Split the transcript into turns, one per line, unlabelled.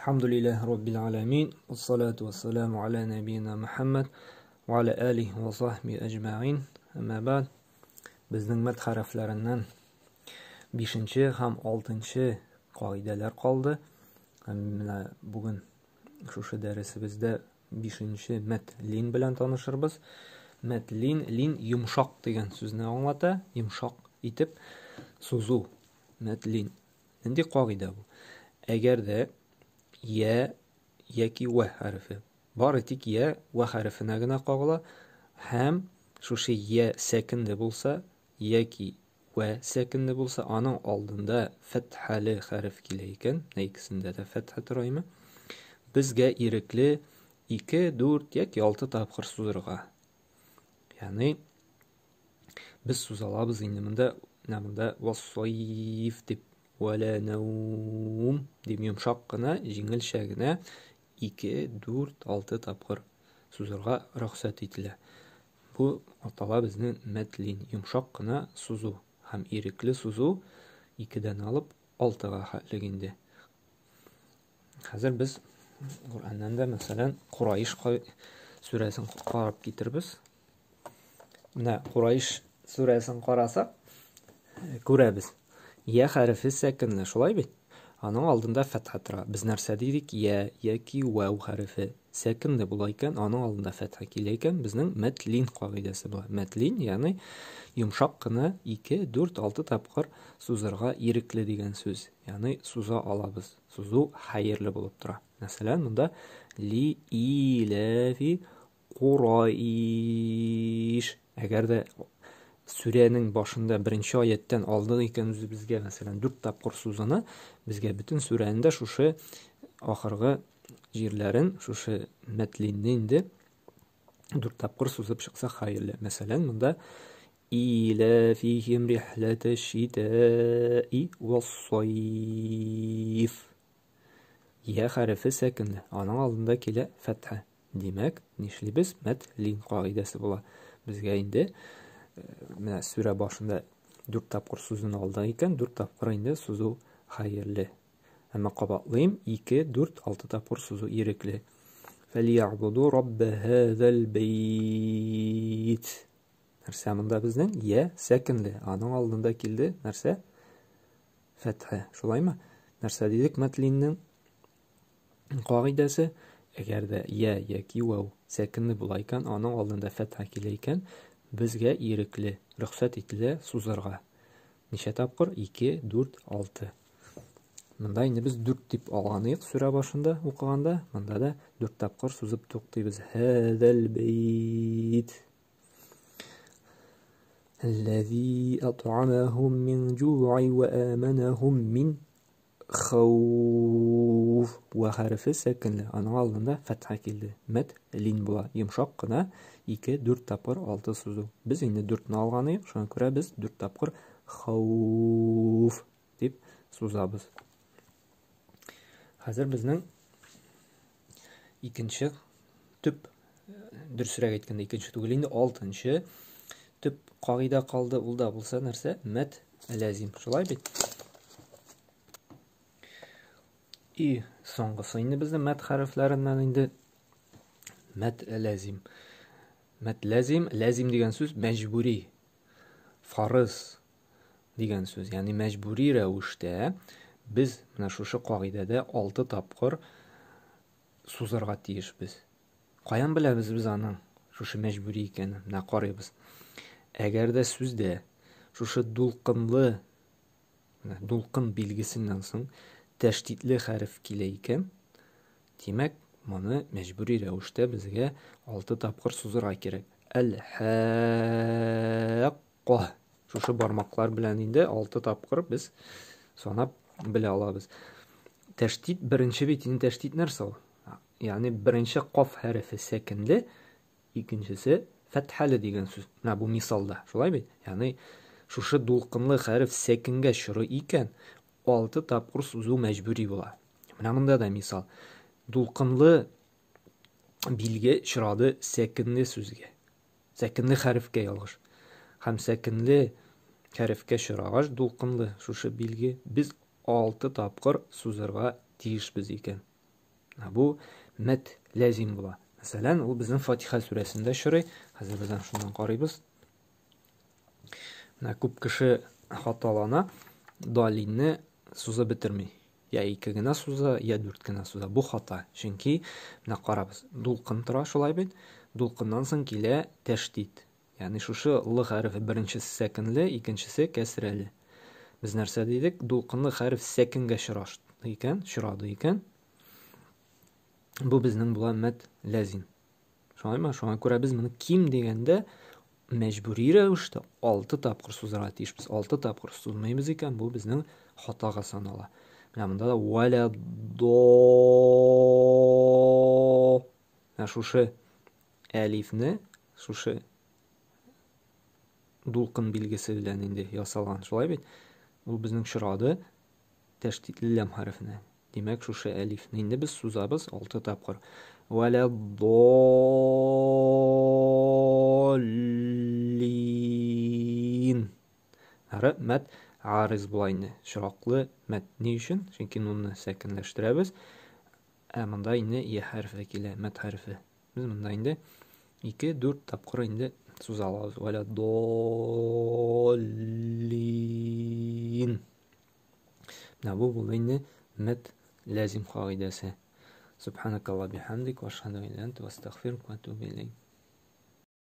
Әлхәмдүлилләһи раббил галәмин, вассалату вассаламу аля нәбиина Мөхәммәд ва аля алихи ва сахби әҗмәгыйн. Әмма бәгъд. Безнең мәд хәрефләреннән 5 һәм 6 кагыйдәләр калды. Һәм менә бүген шушы дәресебездә 5 мәд лин белән танышырбыз. Мәд лин, лин йомшак дигән сүзне аңлата, йомшак итеп сузу. Мәд лин. Нинди кагыйдә бу? Әгәр дә я яки вә хәрефе бары тик я вә хәрефенә генә кагыла һәм шушы я сәкенле булса яки вә сәкенле булса, аның алдында фәтхәле хәреф килә икән, менә икесендә дә фәтхә тора име, безгә ирекле 2, 4 яки 6 тапкыр сузырга. Ягъни без суза алабыз инде монда, менә монда вассайф дип, вәлә нәүм дип йомшак кына, җиңелчә генә 2, 4, 6 тапкыр сузырга рөхсәт ителә. Бу атала безнең мәдлин, йомшак кына сузу һәм ирекле сузу 2-дән алып 6-га хәтлек инде. Хәзер без Коръәннән дә, мәсәлән, Кураиш сүрәсен карап китербез. Менә Кураиш сүрәсен карасак, күрәбез. Я хәрефе сәкенле, шулай бит? Аның алдында фәтхә тора. Без нәрсә дидек? Я яки вау хәрефе сәкенле була икән, аның алдында фәтхә килә икән, безнең мәтлин кагыйдәсе була. Мәтлин, ягъни йомшак кына 2, 4, 6 тапкыр сузырга ирекле дигән сүз. Ягъни суза алабыз. Сузу хәерле булып тора. Мәсәлән, монда ли иләфи кураиш. Әгәр дә сүрәнең башында беренче аяттән алдык икән үзебезгә, мәсәлән, дүрт тапкыр сузуны, безгә бөтен сүрәнең дә шушы ахыргы җирләрен, шушы мәтлинне инде дүрт тапкыр сузып чыкса хәерле. Мәсәлән, монда Иләфихим рихләтә шитәи вассайф. Я хәрефе сәкенле, аның алдында килә фәтхә. Димәк, нишлибез? Мәд лин кагыйдәсе була. Безгә инде менә сүрә башында дүрт тапкыр сүзен алдык икән, дүрт тапкыр инде сузу хәерле. Әмма кабатлыйм, 2, 4, 6 тапкыр сузу ирекле. Фәлиябуду раббә һәзәл бәйт. Нәрсә монда безнең? Я сәкенле. Аның алдында килде нәрсә? Фәтхә. Шулаймы? Нәрсә дидек мәтлиннең кагыйдәсе? Әгәр дә я яки вау сәкенле була икән, аның алдында фәтхә килә икән, безгә ирекле, рөхсәт ителә сузырга. Ничә тапкыр? 2, 4, 6. Монда инде без 4 дип алган идек сүрә башында укыганда, монда да 4 тапкыр сузып туктыйбыз. Һәзәл бәйт. Әлләзи ат'амахум мин җу'i ва аманахум мин хауф. Ва хәрефе сәкенле, аның алдында фәтхә килде. Мәд лин була. Йомшак кына 2, 4 тапкыр 6 сузу. Без инде 4-не алган идек, шуңа күрә без 4 тапкыр хауф дип сузабыз. Хәзер безнең икенче төп, дөресрәк әйткәндә, икенче түгел инде, алтынчы төп кагыйдә калды. Ул да булса нәрсә? Мәд ләзим. Шулай бит? И соңгысы инде безнең мәд хәрефләреннән инде мәд ләзим. Мәд ләзим, ләзим дигән сүз мәҗбүри, фарыз дигән сүз. Ягъни мәҗбүри рәвештә без менә шушы кагыйдәдә 6 тапкыр сузарга тиешбез. Каян беләбез без аның шушы мәҗбүри икәнен? Менә карыйбыз. Әгәр дә сүздә шушы дулкынлы, менә дулкын билгесеннән соң тәшдидле хәреф килә икән, димәк, моны мәҗбүри рәвештә безгә 6 тапкыр сузырга кирәк. Әл-хәкка. Шушы бармаклар белән инде 6 тапкыр без санап белә алабыз. Тәшдид беренче бит инде, тәшдид нәрсә ул? Ягъни беренче каф хәрефе сәкенле, икенчесе фәтхәле дигән сүз. Менә бу мисалда, шулай бит? Ягъни шушы дулкынлы хәреф сәкенгә чоры икән, 6 тапкыр сузу мәҗбүри була. Менә монда да мисал. Дулкынлы билге чорады сәкенле сүзгә. Сәкенле хәрефкә ялгыш. Һәм сәкенле хәрефкә чорагач дулкынлы шушы билге без 6 тапкыр сузырга тиешбез икән. Бу мәд ләзим була. Мәсәлән, ул безнең Фатиха сүрәсендә очрый. Хәзер без аны шуннан карыйбыз. Менә күп кеше хаталана, далинне сузып бетерми. Я ике генә суза, я дүрт кенә суза. Бу хата. Чөнки менә карабыз, дулкын тора шулай бит. Дулкыннан соң килә тәшдид. Ягъни шушы л хәрефе беренчесе сәкенле, икенчесе кәсрәле. Без нәрсә дидек? Дулкынлы хәреф сәкенгә очрашты икән, очрады икән. Бу безнең була мәд ләзим. Шулаймы? Шуңа күрә без моны ким дигәндә мәҗбүри рәвештә 6 тапкыр сузарга тиешбез. 6 тапкыр сузмыйбыз икән, бу безнең хатага санала. Менә монда да валя до. Менә шушы әлифне, шушы дулкын билгесе белән инде ясалган, шулай бит? Ул безнең очрады тәшдидле ләм хәрефенә. Димәк, шушы әлифне инде без сузабыз 6 тапкыр. Вәлә доллин. Ары мәд арыз була инде. Чираклы мәд. Ни өчен? Чөнки нунны сәкенләштерәбез. Ә монда инде е хәрефе килә, мәд хәрефе. Без монда инде 2-4 тапкыр инде суза алабыз. Вәлә доллин. Менә бу булды инде мәд ләзим кагыйдәсе. Субханакалла бихамдик ва ашһаду ан ла илаһа илля анта ва астагфирука ва атубу илейк.